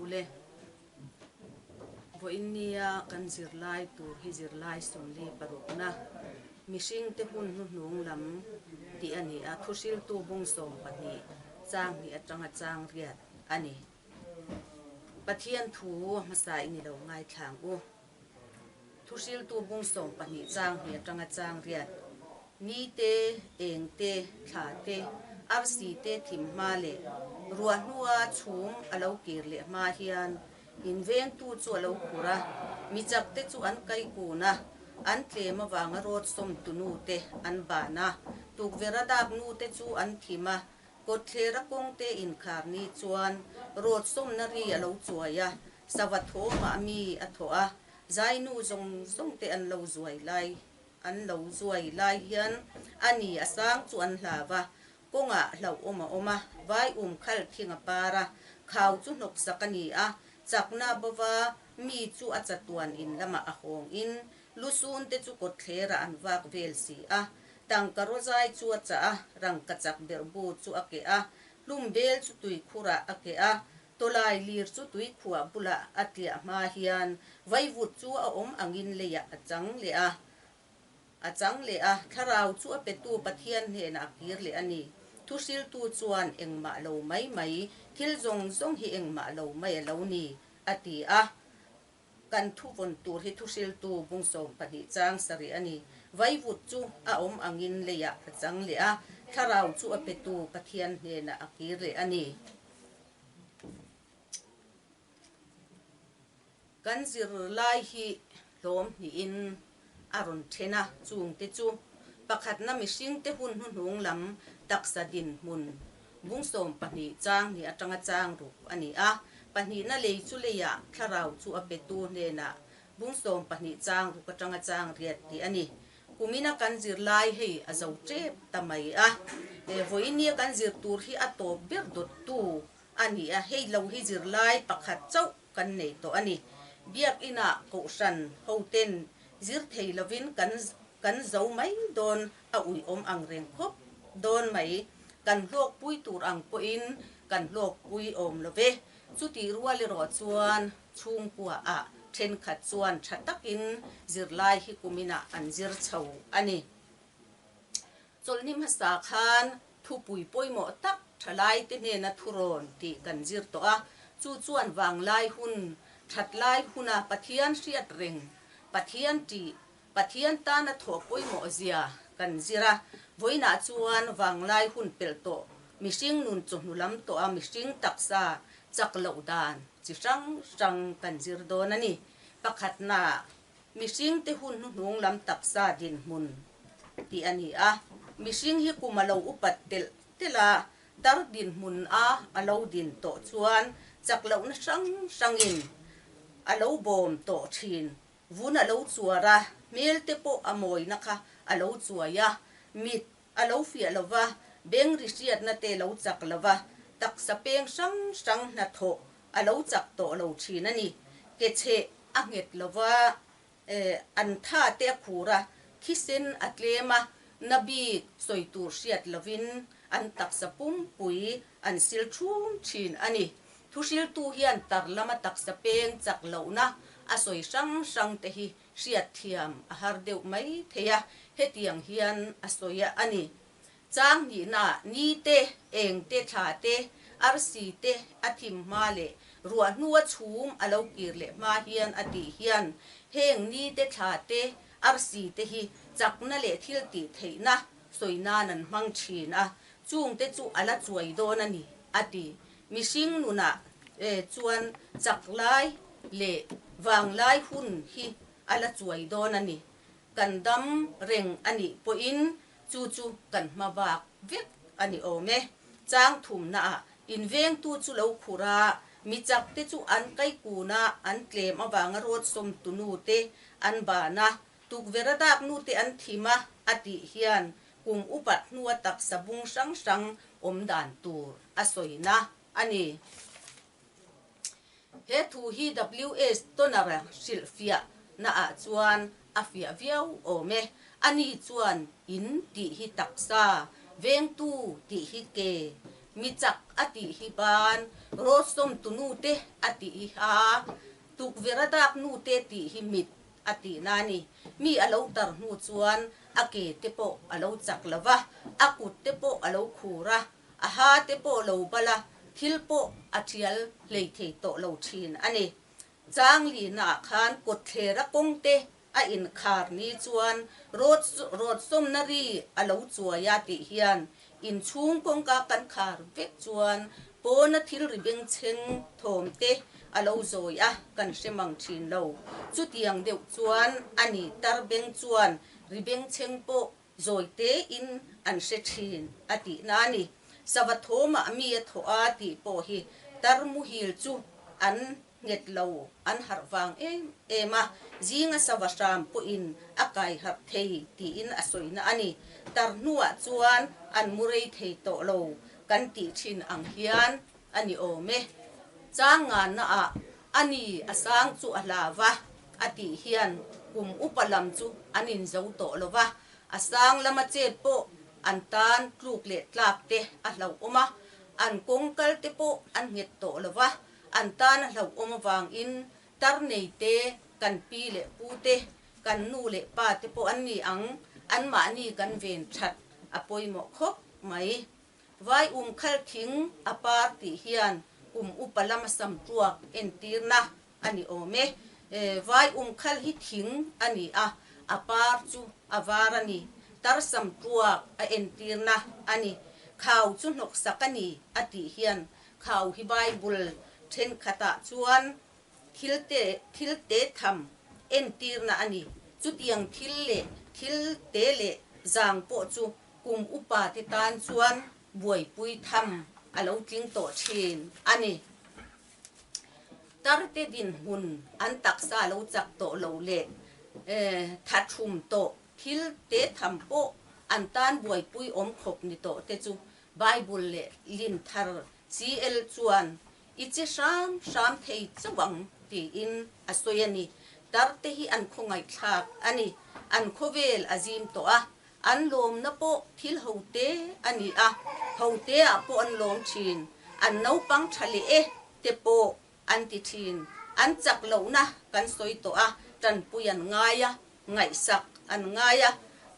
Awle, vawiin nia kan zirlai tur hi zirlai 46na mihringte hun hnuhnung lam tih a ni a, thuhriltu bung 12 chang hnih atanga chang riat a ni. Pathian thu hmasa i ni lo ngaithlang u. Thuhriltu bung 12 chang hnih atanga chang riat, Ni te, eng te, thla te, arsi te thim hma leh ruah hnua chhum a lo kir leh hma hian invengtu chu a lo khur a, mi chak te chu an kai kun a, an tlem avanga rawt sawmtu nu te an ban a, tukverh a dak nu te chu an thim a, Kawtthlera kawngte inkhar ni chuan rawt sawmna ri a lo chuai a, sava thawmah mi a thawh a, zainu zawng zawng te an lo zuai lai an lo zuai lai hian a ni a sang chu an hlau a, kawngah hlauhawm a awm a, vai um khal thing a par a, khau chu hnawksak a ni a, chakna bova mi chu a chatuan in lamah a hawng in lusun te chu kawtthlerah an vak vel si a, Tangka rawzai chu a chah a, rangkachak berhbu chu a keh a, hlum bel chu tuikhurah a keh a, tawlai lir chu tuikhuah bulah a tliah hma hian vaivut chu a awm angin leiah a chang leh a, a chang leh a, thlarau chu a petu Pathian hnenah a kir leh a ni. Thuhriltu chuan engmah lo mai mai, thil zawng zawng hi engmah lo mai a lo ni, a ti a. Kan thuvawn tur hi thuhriltu bung 12 chang sarih a ni. Vaivut chu a awm angin leiah a chang leh a, thlarau chu a petu Pathian hnenah a kir leh a ni. Kan zirlai hi hlawm hnihin a rawn then a, chungte chu pakhatna mihringte hun hnuhnung lam taksa dinhmun bung 12 chang hnih atanga chang ruk a ni a, pahnihna lei chu leiah thlarau chu a petu hnenah bung 12 chang ruk atanga chang riat tih a ni. Kumina kan zirlai hei a zo tep ta mai a, vawinia kan zir tur hi a tawp ber dawttu a ni a, hei lo hi zirlai pakhat chauh kan nei tawh a ni. Biakinah Kohhran hoten zir thei lovin kan kan zo mai dawn a uiawm ang reng khawp dawn mai. Kan hlawkpui tur ang pawhin kan hlawkpui awm lo ve. Chutih rual erawh chuan chhungkuaah thenkhat chuan tha takin zirlai hi kuminah an zir chho a ni. Chawlhni hmasa khan thupui pawimawh tak thalaite hnena thurawn tih kan zir tawh a, chu chuan vanglai hun, thatlai huna Pathian hriat reng, Pathian tih, Pathian tana thawh pawimawh zia kan zir a. Vawiinah chuan vanglai hun pelh tawh, mihring nun chawhnu lam tawh a mihring taksa chak loh dan chi hrang hrang kan zir dawn a ni. Pakhatna. Mihringte hun hnuhnung lam taksa dinhmun tih a ni a, mihring hi kum a lo upat telh telh a, tar dinhmun a a lo din tawh chuan chak lohna hrang hrangin a lo bawm tawh thin. Vun a lo chuar a, hmel te pawh a mawina kha a lo chuai a, mit a lo fiah lo va, beng ri hriatna te lo chak lo va, taksa peng hrang hrang hnathawh a lo chak tawh lo thin a ni. Ke chheh a nghet lo va, an tha te a khur a, thisen a tlem a, na bik sawi tur hriat lovin an taksa pumpui an sil thum thin a ni. Thuhriltu hian tar lama taksa peng chak lohna a sawi hrang hrang te hi hriatthiam a har deuh mai thei a, hetiang hian a sawi a ni. Chang hnihna, ni te, eng te, thla te, arsi te a thim hma leh ruah hnua chhum a lo kir leh hma hian a tih hian heng ni te, thla te, arsi te hi chakna leh thil tih theihna sawi nan an hmang thin a, chung te chu a la chuai dawn a ni, a ti. Mihring nunah chuan chak lai leh vang lai hun hi a la chuai dawn a ni. Kan dam reng a nih pawhin chu chu kan hma bak vek a ni awm e. Chang thumnaah invengtu chu lo khur a, mi chak te chu an kaikun a, an tlem avanga rawt sawmtu nu te an ban a, tukverh a dak nu te an thim a, a tih hian kum upat hnua taksa bung hrang hrang awm dan tur a sawina a ni. He thu hi WS Toner-a hrilhfiah naah chuan a fiah viau awm e. Ani chuan in tih hi taksa, vengtu tih hi ke, Mi chak a tih hi ban, rawtsawm tunu te a tih hi ha, tukverh a dak nu te tih hi mit a tihna a ni. Mi a lo tar hnu chuan a ke te pawh a lo chak lo va, a kut te pawh a lo khur a, a ha te pawh lo bal a, thil pawh a thial hlei thei tawh lo thin a ni. Changlina ah khan kawtthlera kawng te a inkhar ni chuan rawt rawtsawmna ri a lo chuai a tih hian inchhung kawngka kan khar vek chuan pawna thil ri bengchheng thawm te a lo zawi a kan hre mang thin lo. Chutiang deuh chuan a ni tar beng chuan ri bengchheng pawh zawi tein an hre thin a tihna a ni. Sava thawmah mi a thawh a tih pawh hi tar muhil chu an nghet lo, an harh vang em em a, zinga sava hram pawhin a kai harh thei tiin a sawina a ni. Tar hnuah chuan an mu rei thei tawh lo kan tih thin ang hian a ni awm e. Chang ngannaah a ni a sang chu a hlau va a tih hian kum upa lam chu an inzo tawh lo va, a sang lama chet pawh an tan tluk leh tlak te a hlauhawm a, an kawng kal te pawh an nghet tawh lo va, an tan a hlauhawm avangin tar nei te, kan pi leh pu te, kan nu leh pa te pawh an ni ang, anmahni kan ven that a pawimawh khawp mai. Vai um khal thing a par tih hian kum upa lama sam tuak entirna a ni awm e. Vai um khal hi thing a ni a, a par chu a var a ni. Tar sam tuak a entirna a ni. Khau chu hnawksak a ni a tih hian khau hi Bible thenkhatah chuan Thil te thil te tham entirna a ni. Chutiang thil leh thil te leh zang pawh chu kum upa te tan chuan buaipui tham a lo tling tawh thin a ni. Tar te dinhmun an taksa lo chak tawh lo leh tha thum tawh thil te tham pawh an tan buaipui awm khawp ni tawh te chu Bible leh lin thar CL chuan I che hram hram thei chauh ang tiin a sawi a ni. Tarte hi an khawngaihthlak a ni. An khawvel a zim tawh a, an lawmna pawh thil hote a ni a, hoteah pawh an lawm thin. An naupang tha leh e te pawh an ti thin. An chak lohna kan sawi tawh a, tanpui an ngai a, ngaihsak an ngai a,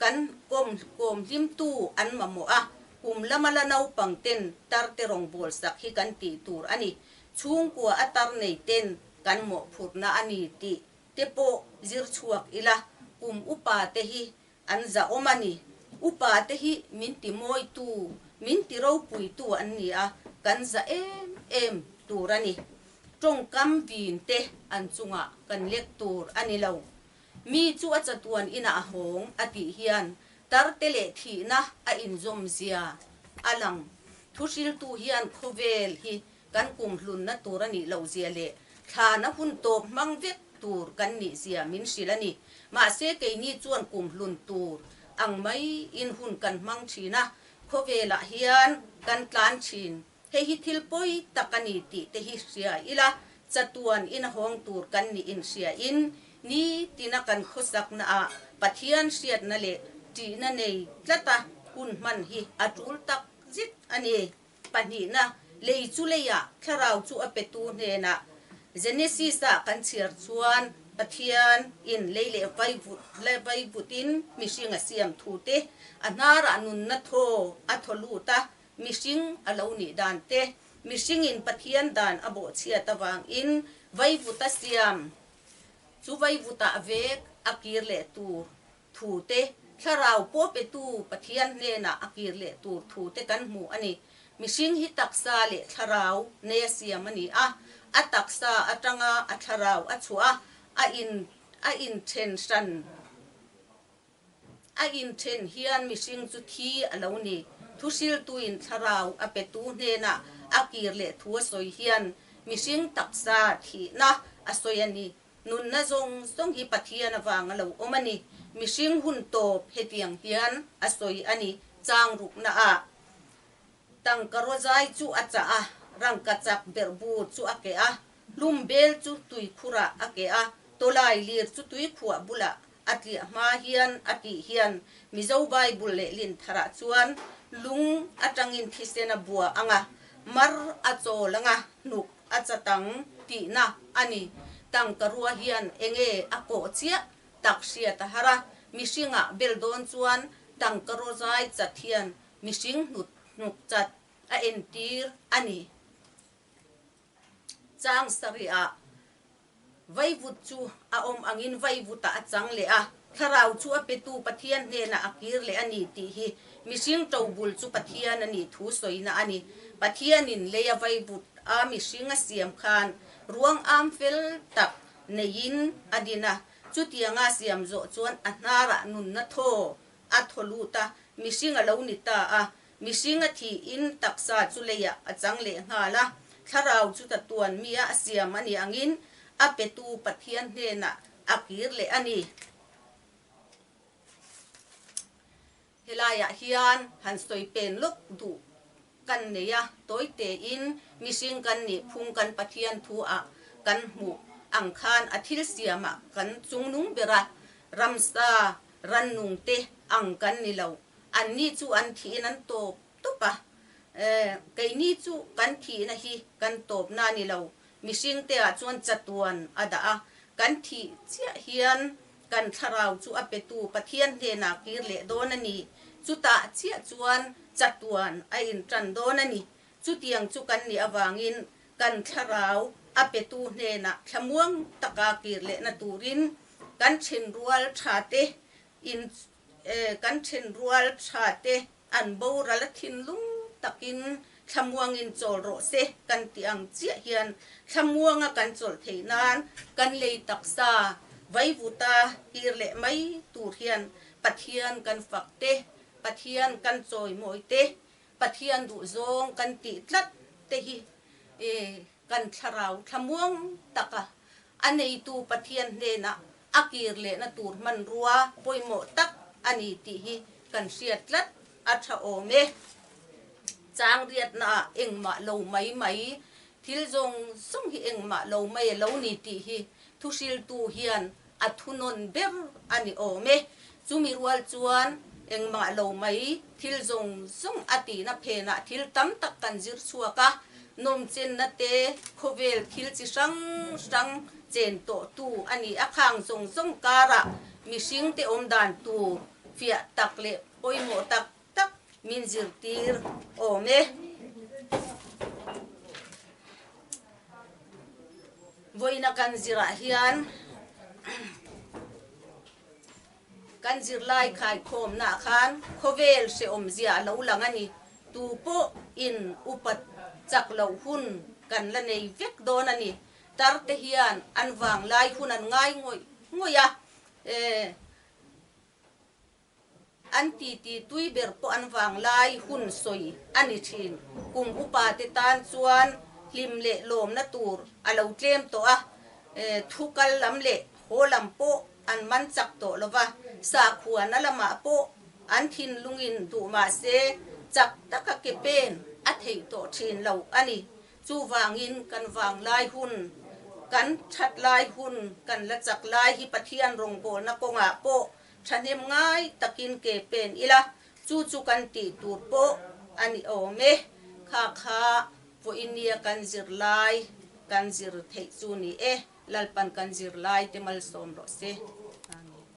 kan kawm kawm hlimtu an mamawh a, kum lama la naupang ten tar te rawngbâwl sak hi kan tih tur a ni. Chhungkua a tar nei ten kan mawhphurhna a ni tih te pawh zir chhuak ila, kum upa te hi an zahawm a ni. Upa te hi min ti mawitu, min ti ropuitu an ni a, kan za em em tur a ni. Tawngkam vin te an chungah kan lek tur a ni lo. Mi chu a chatuan inah a hawng a tih hian tarte leh thihna a inzawm zia a lang. Thuhriltu hian khawvel hi kan kumhlunna tur a nih loh zia leh thlana hun tawp hmang vek tur kan nih zia min hrilh a ni. Mahse keini chuan kumhlun tur ang maiin hun kan hmang thin a, khawvelah hian kan tlan thin. Hei hi thil pawi tak a ni tih te hi hria ila, chatuan in a hawng tur kan nih inhria in, nitina kan khawsakna ah Pathian hriatna leh ṭihna nei tlata hun hman hi a ṭul tak zet a ni. Pahnihna, lei chu leiah thlarau chu a petu hnenah Genesis ah kan chhiar chuan Pathian in lei leh vaivut vaivutin mihring a siam thu te, a hnarah nunna thaw a thaw lut a, Mihring a lo nih dan te, mihringin Pathian dan a bawhchhiat avangin vaivuta siam chu vaivutah vek a kir leh tur thu te, thlarau pawh petu Pathian hnenah a kir leh tur thu te kan hmu a ni. Mihring hi taksa leh thlarau neia siam a ni a, a taksa atanga a thlarau a chhuah a, a in a inthen hran. A inthen hian mihring chu thi a lo ni. Thuhriltuin thlarau a petu hnenah a kir leh thu a sawi hian mihring taksa thihna a sawi a ni. Nunna zawng zawng hi Pathian avang a lo awm a ni. Mihring hun tawp hetiang hian a sawi a ni. Chang rukna ah tangka rawzai chu a chah a, rangka chak berhbu chu a keh a, hlum bel chu tuikhurah a keh a, tawlai lir chu tuikhuah bulah A tliah hma hian a tih hian Mizo Bible leh lin tharah chuan Lung atangin thisen a bua ang a, mar a chawl ang a, hnuk a chat ang tihna a ni. Tangkarua hian enge a kawh chiah tak hriat a har a, mihringah bel dawn chuan tangkarua zai chat hian mihring hnut hnuk chat a entir a ni. Chang sarihah vaivut chu a awm angin vaivutah a chang leh a, thlarau chu a petu Pathian hnenah a kir leh a ni tih hi mihring tobul chu Pathian a nih thu sawina a ni. Pathianin leia vaivut a mihring a siam khan ruang am fel tak neiin a din a, chutianga siam zawh chuan a hnarah nunna thaw a thaw lut a, mihring a lo ni ta a, Mihring a thihin taksa chu leiah a chang leh nghal a, thlarau chu tatuan mia a siam a nih angin a petu Pathian hnenah a kir leh a ni. Helaiah hian han sawi pen lawk duh kan nei a, tawi tein mihring kan nih phung kan Pathian thu ah kan hmuh ang khan a thil siamah kan chungnung ber a, ramsa rannung te ang kan ni lo. Anni chu an thihin an tawp tawp a, keini chu kan thihna hi kan tawpna a ni lo. Mihring te ah chuan chatuan a dah a, kan thih chiah hian kan thlarau chu a petu Pathian hnenah kir leh dawn a ni. Chutah chiah chuan chatuan a intan dawn a ni. Chutiang chu kan nih avangin kan thlarau a petu hnenah thlamuang taka kir lehna turin kan thenrual tha te in Kan thenrual tha te an boral a thinlung takin thlamuangin chawl rawh se kan tih ang chiah hian thlamuanga kan chawlh theih nan kan lei taksa vaivuta tir leh mai tur hian Pathian kan fak te, Pathian kan chawimawi te, Pathian duhzawng kan tih tlat te hi Kan thlarau thlamuang taka a neitu Pathian hnenah a kir lehna tur hmanrua pawimawh tak a ni tih hi kan hriat tlat a tha awm e. Chang riatnaah engmah lo mai mai, thil zawng zawng hi engmah lo mai a lo ni tih hi thuhriltu hian a thunawn ber a ni awm e. Chumi rual chuan engmah lo mai thil zawng zawng a tihna phenah thil tam tak kan zir chhuak a, nawmchenna te, khawvel thil chi hrang hrang chen tawhtu a ni a, khang zawng zawng karah mihringte awm dan tur fiah tak leh pawimawh tak tak min zirtir awm e. Vawiina kan zirah hian kan zirlai khaikhawmnaah khan khawvel hrehawmzia a lo lang a ni. Tu pawh in upat chak loh hun kan la nei vek dawn a ni. Tar te hian an vanglai hun an ngai ngawih ngawih a. An titi tui ber pawh an vanglai hun sawi a ni thin. Kum upa te tan chuan hlim leh lawmna tur a lo tlem tawh a, thu kal lam leh haw lam pawh an man chak tawh lo va, sakhuana lamah pawh an thinlungin duh mah se chak taka ke pen a theih tawh thin lo a ni. Chuvangin kan vanglai hun, kan that lai hun, kan la chak lai hi Pathian rawngbawlna kawngah pawh Thahnem ngai takin ke pen ila, chu chu kan tih tur pawh a ni awm e. Kha kha vawinia kan zirlai kan zir theih chu ni e, Lalpan kan zirlai te malsawm rawh se.